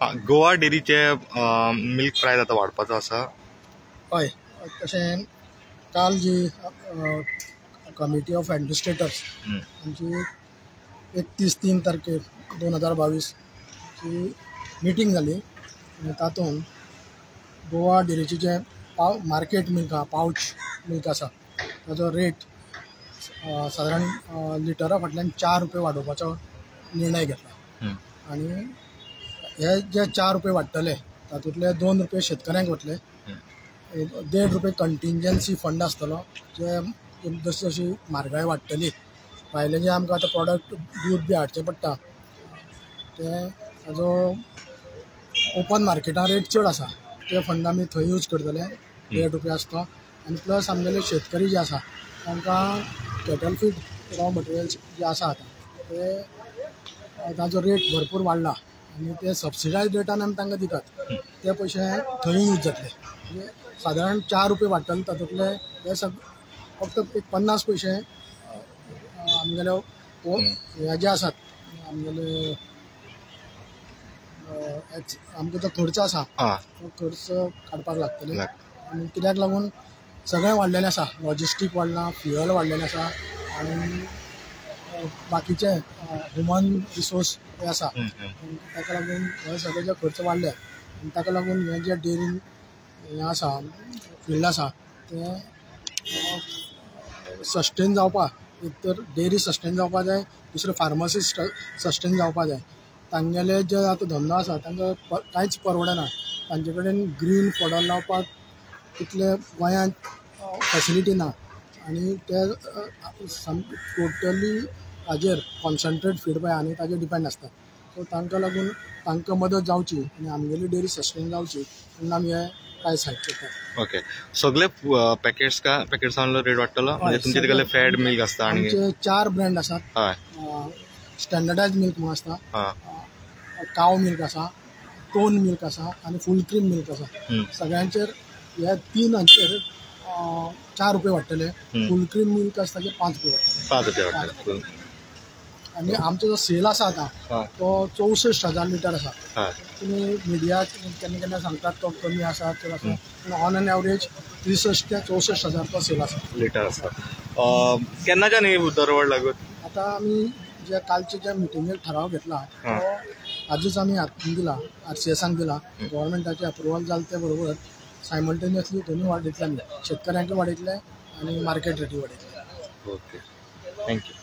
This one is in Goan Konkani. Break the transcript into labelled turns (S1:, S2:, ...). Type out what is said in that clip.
S1: गोवा डेरीचे मिल्क प्रायस आतां वाडपाचो आसा.
S2: हय, तशें काल जी कमिटी ऑफ एडमिनिस्ट्रेटर्स आमची 31/3 तारखेर 2022 ची मिटींग जाली आनी तातूंत गोवा डेरीचे जे मार्केट मिल्क आहा, पावच मिल्क आसा, ताजो रेट सादारण लिटरा फाटल्यान 4 रुपये वाडोवपाचो निर्णय घेतला. आनी हे जे 4 रुपये वाडटले तातूंतले 2 रुपये शेतकऱ्यांक वतले, 1.5 रुपये कंटिंजन्सी फंड आसतलो, जे जशी जशी म्हारगाय वाडटली भायले जे आमकां आतां प्रोडक्ट दूद बी हाडचें पडटा तें ताजो ओपन मार्केटान रेट चड आसा, ते फंड आमी थंय यूज करतले, 1.5 रुपया आसतो. आनी प्लस आमगेले शेतकरी जे आसा तांकां कॅटल फीड रॉ मटेरियल्स जे आसा आतां ते ताजो रेट भरपूर वाडला आनी ते सबसिडायज रेटान आमी तांकां दितात, ते पयशे थंय यूज जातले. म्हणजे सादारण 4 रुपये वाडटले, तातूंतले हे फक्त एक 50 पयशे आमगेले हे जे आसात आमगेले आमकां जो खर्च आसा तो खर्च काडपाक लागतले. आनी कित्याक लागून सगळें वाडलेलें आसा, लॉजिस्टीक वाडलां, फ्युअल वाडलेलें आसा आनी बाकीचे ह्युमन रिसोर्स हे आसा, ताका लागून हे सगळे जे खर्च वाडले आनी ताका लागून हे जे डेरीन हें आसा फिल्ड आसा तें सस्टेन जावपाक, एक तर डेरी सस्टेन जावपाक जाय, दुसरें फार्मसी सस्टेन जावपाक जाय. तांगेले जे आतां धंदो आसा तांकां कांयच परवडना, तांचे कडेन ग्रीन फॉडर लावपाक तितले गोंयांत फेसिलिटी ना आनी ते टोटली ताजेर कॉन्सन्ट्रेट फीड पळय आनी ताजेर डिपेंड आसता. सो तांकां लागून तांकां मदत जावची आनी आमगेली डेरी सस्टेन जावची म्हणून आमी हे प्रायस हायक करतात.
S1: ओके, सगळे पॅकेट्स का पॅकेट्सांलो रेट वाडटलो? म्हणजे तुमचे तिकडे फॅट मिल्क आसता आनी
S2: आमचे 4 ब्रँड आसात. स्टँडर्डायज मिल्क म्हणून आसता, काव मिल्क आसा, टोन मिल्क आसा आनी फूल क्रीम मिल्क आसा. सगळ्यांचेर ह्या 3 हांचेर 4 रुपये वाडटले. फूल क्रीम मिल्क आसता ते 5 रुपये वाडटले.
S1: 5 रुपये वाडटले.
S2: आनी आमचो जो सेल आसा आतां तो 64,000 लिटर आसा. तुमी मिडिया केन्ना केन्ना सांगतात तो कमी आसा चड आसा, पूण ऑन एन एवरेज 63 ते 64,000 तो सेल आसा
S1: लिटर आसा. केन्नाच्यान ही दरवाड लागत?
S2: आतां आमी जे कालचे जे मिटिंगेक ठराव घेतला तो आजूच आमी हातून दिला, RCSांक दिला. गव्हर्मेंटाचे अप्रुवल जालें ते बरोबर सायमल्टेनियसली दोनूय वाडयतले आमी, शेतकऱ्यांकूय वाडयतले आनी मार्केट रेटूय वाडयतले.
S1: Okay, thank you.